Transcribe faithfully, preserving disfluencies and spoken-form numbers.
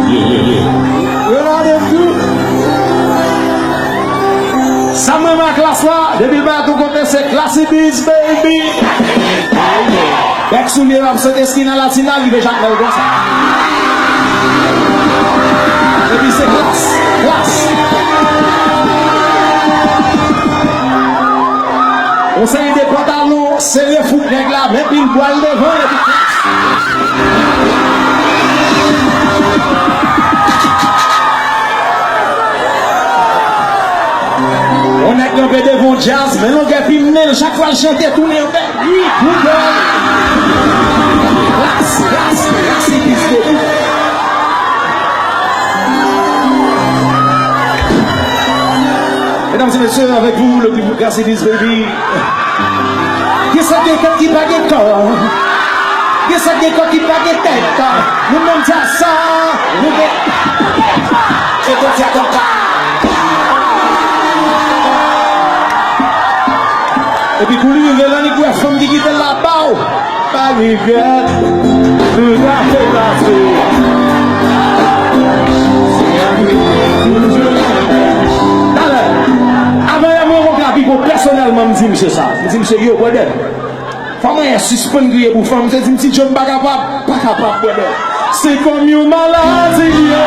Yo la depi. Sa m renmen ak Klass la, depi l pa tou kote se Klass It Is, baby. Bèk soulye l ap sote eskin a Latina, rive Jakmèl konsa. Epi se Klass, Klass. Yon seri de pantalon sere fout nèg la, men pil bwal devan, epi Klass. Yon nèg kanpe devan yon djaz, men longè pimnè l, chak fwa l chante, tounen yon bèl. Wi, Google. Klass, Klass, Klass It Is, baby. Mesdames et messieurs, avec vous, le plus beau Klass It Is, baby. Gen sa gen kòk ki pa gen kò. Gen sa gen kòk ki pa gen tèt. Nou menm sa sa. Nou gen. Epi kou li rive la, li kwè fanm ki kite l la ba w. Pa regrèt. Tout a fè pase. Talè. Avan yè mwen rankontre Pipo pèsonèlman, m di misye sa. M di misye, yo, brother. Fò mwen sispann kriye pou fanm. Misye di m, Ti Djo, m pa kapab. Pa kapab, brother. Se kòm yon maladi, yo.